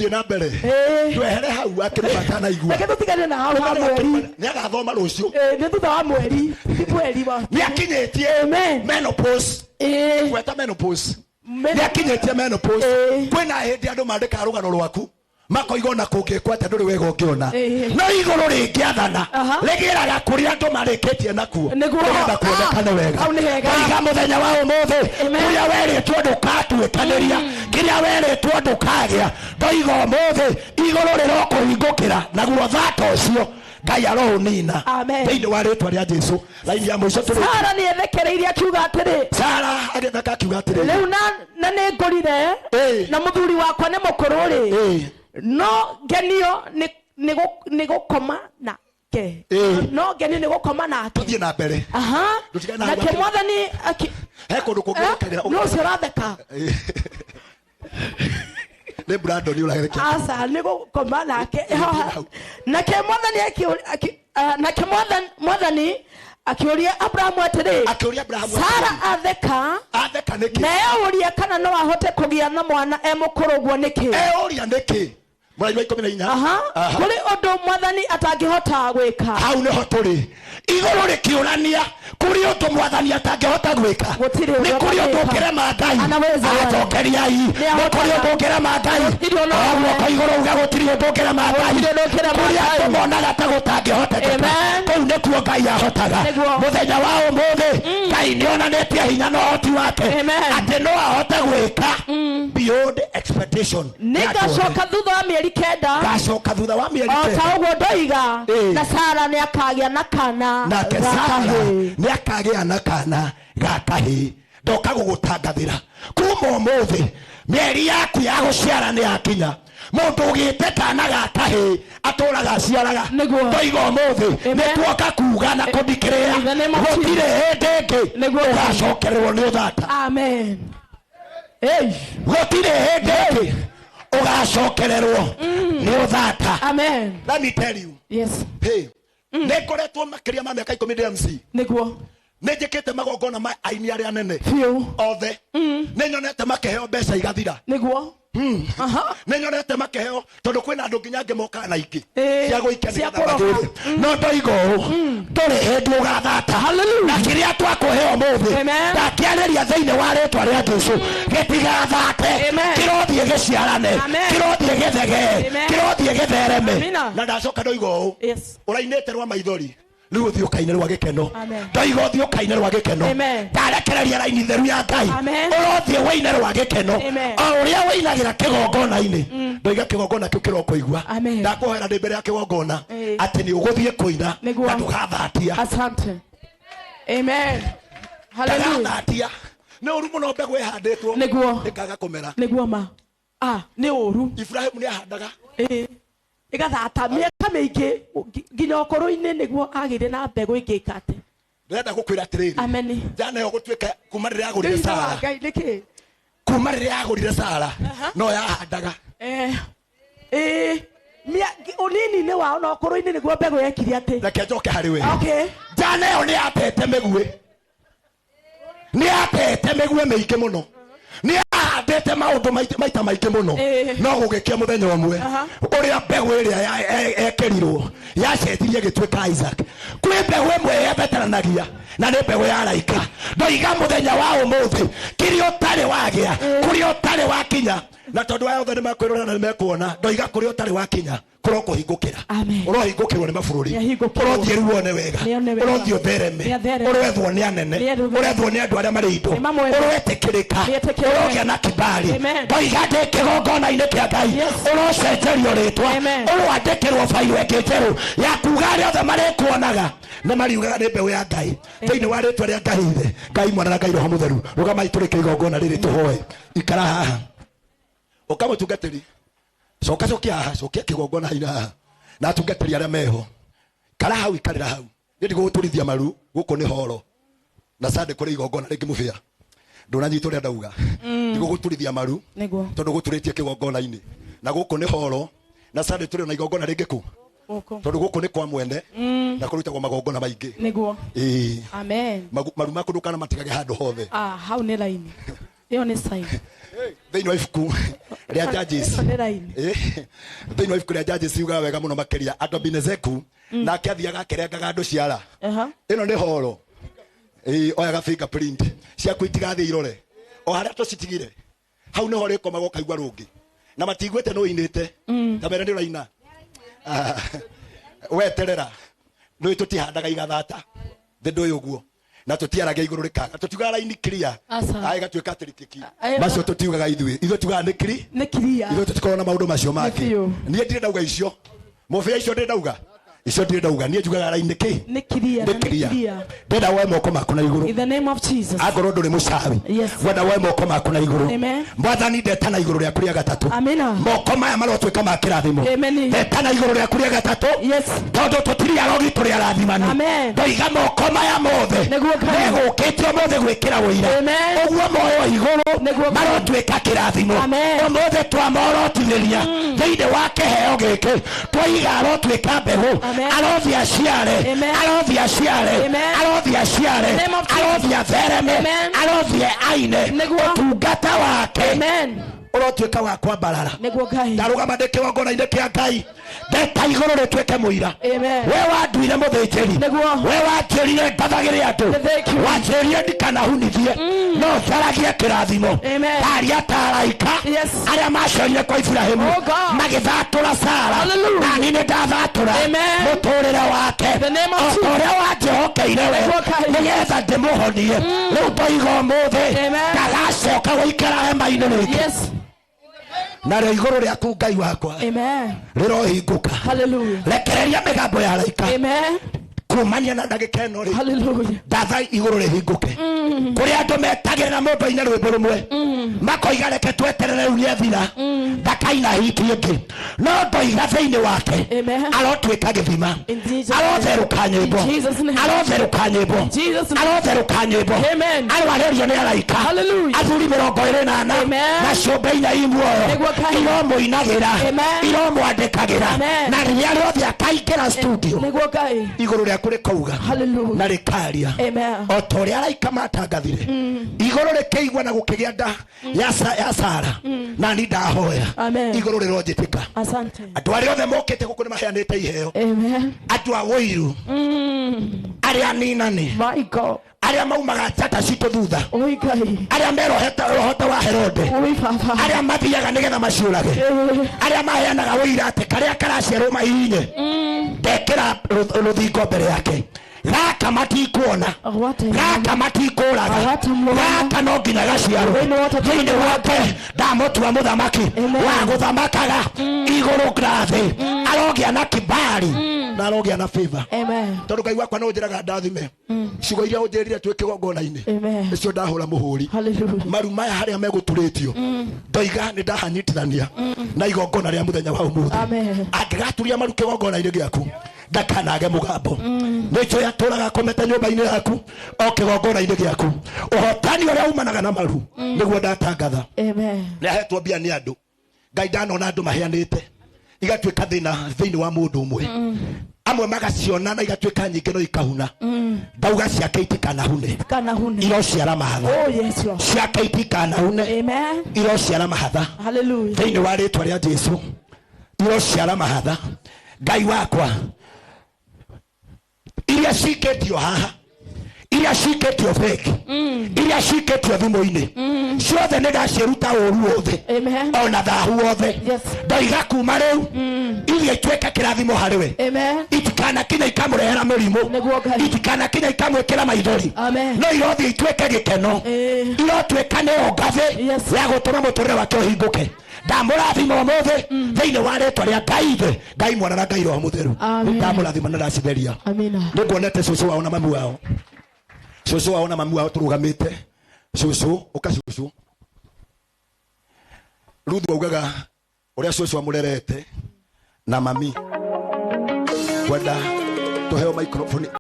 Thiĩ na mbere. Ĩĩ. Twehere hau akĩrũma atanaigua. Reke tũtigane na hau ha mweri. Nĩ agathoma rũciũ. Ĩĩ, nĩ thutha wa mweri, ti mweri wa. Nĩ akinyĩtie Amen. menopause. Ĩĩ. Gweta menopause. Men- Nĩ akinyĩtie menopause. Ĩĩ. Kwĩna hĩndĩ andũ mandĩkaga rũgano rwaku makoiga ona kũngĩkwo atĩa ndũrĩ wega ũngĩona. Ĩĩ. No igũrũ rĩngĩathana Aha. rĩgĩraga kũrĩa andũ marĩkĩtie nakuo Nĩguo. nĩgetha kuonekane Ah, wega. hau nĩ hega. Oiga mũthenya wa ũmũthĩ Amen. kũrĩa werĩtwo ndũkatuĩkanĩria, kĩrĩa werĩtwo ndũkagĩa, ndoiga ũmũthĩ igũrũ rĩrokũhingũkĩra, naguo thata ũcio Ngai aroũnina Amen. thĩinĩ wa rĩtwa rĩa Jesu. Raini ya mũico tũrĩ. Sara nĩ ethekereirie akiuga atĩrĩ, Sara agĩtheka akiuga atĩrĩrĩ, rĩu na nĩ ngũrire Ĩĩ. na mũthuri wakwa nĩ mũkũrũ rĩ, Ĩĩ. no ngenio nĩ gũkoma nake. Ĩĩ. No ngenio nĩ gũkoma nake. Tũthiĩ na mbere. Aha. Ndũtigane na hau Nake akĩ- mwathani He kũndũ kũngĩ ũkagĩra. No ũcio ũratheka. Nĩ Brandon ũragerekia. Aca, nĩ gũkoma nake. Haha. Nake mwathani nake mwathani akĩũria Abrahamu atĩrĩ, Akĩũria Abrahamu Sara atĩrĩrĩ, atheka atheka nĩkĩ? na eũria kana no ahote kũgĩa na mwana e mũkũrũ ũguo nĩkĩ? Eũria nĩkĩ? Mũraini wa 14. Aha. Aha. Kũrĩ ũndũ mwathani atangĩhota gwĩka? Hau nĩho tũrĩ. Igũrũ rĩkĩũrania kũrĩ ũndũ mwathani atangĩhota gwĩka. Gũtirĩ ũndũ Nĩ kũrĩ ũndũ atangĩka. ũngĩrema Ngai? Anaweza Bwana. Acokeriai. Nĩ Nĩahotaga. kũrĩ ũndũ ũngĩrema Ngai? Gũtirĩ ũndũ O ũmwe. guoko igũrũ uga gũtirĩ ũndũ ũngĩrema Ngai. Gũtirĩ ũndũ ũngĩrema Kũrĩa Ngai. andũ monaga ta gũtangĩhotekeka, Amen. kũu nĩkuo Ngai ahotaga. Nĩguo. Mũthenya wa ũmũthĩ Ngai nĩonanĩtie hinya na ũhoti wake Amen. atĩ no ahote gwĩka beyond expectation. Nĩngacoka thutha wa mĩeri 9 Ngacoka thutha wa mĩeri o ta 9. ũguo ndoiga, Ĩĩ. na Sara nĩakagĩa na kana Nake ga Sara kahĩĩ. nĩ akagĩa na kana ga kahĩĩ. Ndoka gũgũtangathĩra kuma ũmũthĩ mĩeri yaku ya gũciara nĩ yakinya. Mũndũ ũgĩte kana ga kahĩĩ atũraga aciaraga. Nĩguo. Ndoiga ũmũthĩ Amen. nĩ tuoka kuga na kũndikĩrĩra, In the name of gũtirĩ hĩndĩ ĩngĩ Nĩguo. ũgacokererwo nĩ ũthata. Amen. Hey. Gũtirĩ hĩndĩ ĩngĩ ũgacokererwo nĩ ũthata. Amen. Let me tell you. Yes. Hey, nĩ ngoretwo makĩria ma mĩaka 10 ndĩ MC. Nĩguo. Nĩ njĩkĩte magongona ma aini arĩa anene Biũ. othe. Nĩ nyonete makĩheo mbeca igathira. Nĩguo. Aha. Nĩ nyonete makĩheo tondũ kwĩna andũ nginya angĩ mokaga na ingĩ Ĩĩ, cia gũikia cia nĩgetha kũroga. mathire. No ndoiga ũũ, ndũrĩ hĩndĩ ũgathata. Na kĩrĩa twakũhe ũmũthĩ Amen. ndakĩarĩria thĩinĩ wa rĩtwa rĩa Jesũ gĩtigathate. Amen. Kĩrothiĩ gĩciarane, Amen. kĩrothiĩ gĩthegee, Amen. kĩrothiĩ gĩthereme. Amina. Na ndacoka ndoiga ũũ, Yes. ũrainĩte rwa maithori, rĩu ũthiĩ ũkaine rwa gĩkeno. Amen. Ndoiga ũthiĩ ũkaine rwa gĩkeno. Amen. Ndarekereria raini theru ya Ngai. Amen. Ũrothiĩ wĩine rwa gĩkeno Amen. o ũrĩa wĩinagĩra kĩgongona-inĩ. Ndoiga kĩgongona kĩu kĩrokũigua. Amen. Ndakũhoera ndĩ mbere ya kĩgongona Ĩĩ. atĩ nĩ ũgũthiĩ kũina Nĩguo. na ndũgathatia. Asante. Amen. Hallelujah. Ndagathatia. Nĩ ũru mũno mbegũ ĩhandĩtwo Nĩguo. ĩkaga kũmera. Nĩguo ma. Ah, nĩ ũru. Ibrahimu nĩ ahandaga. Ĩĩ. Ĩgathata mĩaka mĩingĩ nginya ũkũrũ-inĩ nĩguo agĩire na mbegũ ĩngĩka atĩ. Ndĩrenda gũkwĩra atĩrĩrĩ, Amen. njana ĩyo gũtuĩka kuma rĩrĩa agũrire Rĩu Sara, Ngai nĩkĩ? kuma rĩrĩa agũrire Sara no yahandaga. Eh. Ũnini-inĩ wao na ũkũrũ-inĩ nĩguo mbegũ yekire atĩ. Reke njoke harĩ we. Okay. Njana ĩyo nĩ yatete mĩguĩ, nĩ yatete mĩguĩ mĩingĩ mũno, nĩ yahandĩte maũndũ maita maingĩ mũno, Ĩĩ. no gũgĩkia mũthenya ũmwe Aha. ũrĩa mbegũ ĩrĩa ekĩrirwo yacenjirie ĩgĩtuĩka Isaac. Kwĩ mbegũ ĩmwe yebeteranagia na nĩ mbegũ ya raika. Ndoiga mũthenya wa ũmũthĩ kĩrĩa ũtarĩ wagĩa, kũrĩa ũtarĩ wakinya, na tondũ aya othe nĩ mekwĩrora na nĩ mekuona, ndoiga kũrĩa ũtarĩ wakinya kũrokũhingũkĩra. Amen. Ũrohingũkĩrwo nĩ mabũrũri, Nĩahingũkĩrwo. ũrothiĩ rĩu wone wega, Nĩone wega. ũrothiĩ ũthereme, Nĩathereme. ũrethwo nĩ anene, Nĩethwo. ũrethwo nĩ andũ arĩa marĩ indo, Nĩmamwethe. ũretĩkĩrĩka, Nĩetĩkĩrĩke. ũrogĩa na kibali. Amen. Ndoiga ndĩ kĩgongona-inĩ kĩa Ngai, Yes. ũrocenjerio rĩtwa, Amen. ũroandĩkĩrwo bairo ĩngĩ njerũ ya kuga arĩa othe marĩkuonaga nĩ mariugaga nĩ mbeũ ya Ngai. Thĩinĩ wa rĩtwa rĩa Ngai Ithe, Ngai Mwana na Ngai Roho Mũtheru, rũgamai tũrĩke igongona rĩrĩ tũhoe. Ikara haha ũkamũtungatĩri, coka cokia haha, cokia kĩgongona haina haha na atungatĩri arĩa meho. Ikara hau, ikarĩra hau, niĩ ndigũgũturithia maru, gũkũ nĩ horo na Sunday kũrĩ igongona rĩngĩ mũbĩa. Ndũnanyita ũrĩa ndauga? Ndigũgũturithia maru Nĩguo. tondũ gũturĩtie kĩgongona-inĩ, na gũkũ nĩ horo na Sunday tũrĩ na igongona rĩngĩ kũ? Gũkũ. Tondũ gũkũ nĩ kwa mwene na kũrutagwo magongona maingĩ. Nĩguo. Ĩĩ. Amen. Maru maku ndũkanamatigage handũ hothe. Ah, hau nĩ laini. Ĩyo nĩ sign. Thĩinĩ wa ibuku rĩa Judges. Ĩyo nĩ line. Thĩinĩ wa ibuku rĩa Judges yugaga wega mũno makĩria Adobinezeku nake athiaga akĩrengaga andũ ciara. Aha. Ĩno nĩ horo. Oyaga fingerprint ciaku itigathiĩ irore o harĩa tũcitigire hau nĩho rĩkomaga ũkaigua rũngĩ na matiguĩte nĩ ũinĩte ta mere nĩ ũraina. Ah, weterera nĩ tũtihandaga igathata thĩ ndũĩ ũguo na tũtiaragia igũrũ rĩkaga tũtiugaga raini clear. Aca. Ah, ĩgatuĩka atĩrĩ Ayo. macio tũtiugaga ithuĩ, ithuĩ tugaga nĩ clear. Nĩ clear. Ithuĩ tũtikoragwo na maũndũ macio mangĩ. Nĩ biũ. Niĩ ndirĩ ndauga icio mũbĩa icio ndirĩ ndauga icio ndirĩ ndauga niĩ njugaga raini kĩ Nĩ clear. nĩ Nĩ clear. clear. Ndĩrenda woe moko maku na igũrũ In the name of Jesus. angorwo ndũrĩ mũcawi Yes. wenda woe moko maku na igũrũ. Amen. Mwathani ndetana igũrũ rĩaku rĩa gatatũ. Amina. Moko maya marotuĩka ma kĩrathimo. Amen. Ndetana igũrũ rĩaku rĩa gatatũ Yes. tondũ tũtirĩ arogi tũrĩ arathimani. Amen. Ndoiga moko maya mothe Nĩguo Ngai. megũkĩte ũmũthĩ gwĩkĩra ũira Amen. ũguo moyo igũrũ Nĩguo Ngai. marotuĩka kĩrathimo. Amen. Ũmũthĩ twamorotithĩria thĩinĩ wa kĩheo gĩkĩ twaiga arotuĩka mbegũ. Amen. Arothiĩ aciare. Amen. Arothiĩ aciare. Amen. Arothiĩ aciare. Name of Jesus. Arothiĩ athereme. Amen. Arothiĩ aine. Nĩguo. Ũtungata wake Amen. ũrotuĩka wa kwambarara. Nĩguo Ngai. Ndarũgama ndĩ kĩgongona-inĩ kĩa Ngai ndeta igũrũ rĩtuĩke mũira. Amen. We wanduire mũthĩnjĩri. Nĩguo. We wanjĩrire ngathagĩre andũ. Thank you. Wanjĩrire ndikanahunithie no caragie kĩrathimo. Amen. Taria ta araika Yes. arĩa macorire kwa Iburahĩmu Oh God. magĩthatũra Sara. Hallelujah. Nani nĩ ndathatũra Amen. mũtũrĩre wake The name of o ta ũrĩa wanjĩhokeire we Nĩguo Ngai. nĩgetha ndĩmũhonie rĩu ndoiga ũmũthĩ Amen. ndagacoka gũikara hema-inĩ rĩngĩ. Yes. Narĩo igũrũ rĩaku Ngai wakwa Amen. rĩrohingũka. Hallelujah. Rekereria mĩgambo ya araika Amen. kumania na ndagĩka ĩno rĩ Hallelujah. ndatha igũrũ rĩhingũke kũrĩa andũ metagĩrĩra mũndũ aine rwĩmbo rũmwe makoiga reke tweterere rĩu nĩathira ndakaina hiti ĩngĩ no ndoiga thĩinĩ wake Amen. arotuĩka gĩthima. In Jesus' name. Arotherũka nyĩmbo. In Jesus' name. Arotherũka nyĩmbo. Jesus' name. Arotherũka nyĩmbo. Amen. Arwarĩrio nĩ araika Hallelujah. athuri 24 Amen. na ciũmbe inya i muoyo Nĩguo Ngai. iromũinagĩra Amen. iromwandĩkagĩra Amen. na rĩrĩa rĩothe akaingĩra studio Nĩguo Ngai. igũrũ rĩaku rĩkauga Hallelujah. na rĩkaria Amen. o ta ũrĩa araika matangathire igũrũ rĩkĩigua na gũkĩgĩa nda ya Sara na ni ndahoya Amen. igũrũ rĩronjĩtĩka. Asante. Andũ arĩa othe mokĩte gũkũ nĩ maheanĩte iheo. Amen. Andũ a wũiru arĩa aninani My God. arĩa maumaga njata citũ thutha Oi Ngai. arĩa merohete rohote wa Herode Oi Baba. arĩa mathiaga nĩgetha maciũrage Eh. arĩa maheanaga ũira atĩ karĩa karaciarwo mahihinye ndekĩra rũthingo mbere yake gaka matikuona What a gaka matikũraga Awatamwona. gaka no nginya gaciarwo Thĩinĩ wa tatu- thĩinĩ wake ndamũtua mũthamaki Amen. wa gũthamakaga igũrũ na thĩ arogĩa na kibali na arogĩa na favor Amen. tondũ Ngai wakwa no ũnjĩraga ndathime ciugo iria ũnjĩrire twĩ kĩgongona-inĩ Amen. nĩcio ndahũra mũhũri. Hallelujah. Maru maya harĩa megũturĩtio ndoiga nĩ ndahanyitithania na igongona rĩa mũthenya wa ũmũthĩ. Amen. Angĩgaturia maru kĩgongona-inĩ gĩaku ndakanage mũgambo nĩ njũĩ atũraga akomete nyũmba-inĩ yaku o kĩgongona-inĩ gĩaku ũhotani ũrĩa umanaga na maru nĩguo ndatangatha. Amen. Nĩ ahetwo mbia nĩ andũ Ngai ndanona andũ maheanĩte igatuĩka thĩna thĩinĩ wa mũndũ ũmwe amwe magaciona na igatuĩka nyingĩ no ikahuna ndauga ciake itikanahune. Kana hune. Irociara mahatha. Oh yes Lord. Ciake itikanahune. Amen. Irociara mahatha. Hallelujah. Thĩinĩ wa rĩtwa rĩa Jesu irociara mahatha. Ngai wakwa iria cikĩtio haha iria cikĩtio bengi iria cikĩtio thimũ-inĩ ciothe nĩ ndaciĩruta ũru wothe Amen. ona thahu wothe. Yes. Ndoiga kuma rĩu iria ituĩke kĩrathimo harĩ we. Amen. Itikanakinya ikamũrehera mĩrimũ. Nĩguo Ngai. Itikanakinya ikamwĩkĩra maithori. Amen. No irothiĩ ituĩke gĩkeno. Eh. Irotuĩka nĩyo ngathĩ Yes. ya gũtũma mũtũrĩre wake ũhingũke. Ndamũrathima ũmũthĩ thĩinĩ wa rĩtwa rĩa Ngai ithe Ngai mwana na Ngai roho mũtheru. Amen. Ndamũrathima na ndacitheria. Amina. Nĩ nguonete cũcũ wao na mamu wao cũcũ wao na mamu wao tũrũgamĩte cũcũ ũka cũcũ Ruthu augaga ũrĩa cũcũ amũrerete na mami ngwenda tũheo microphone.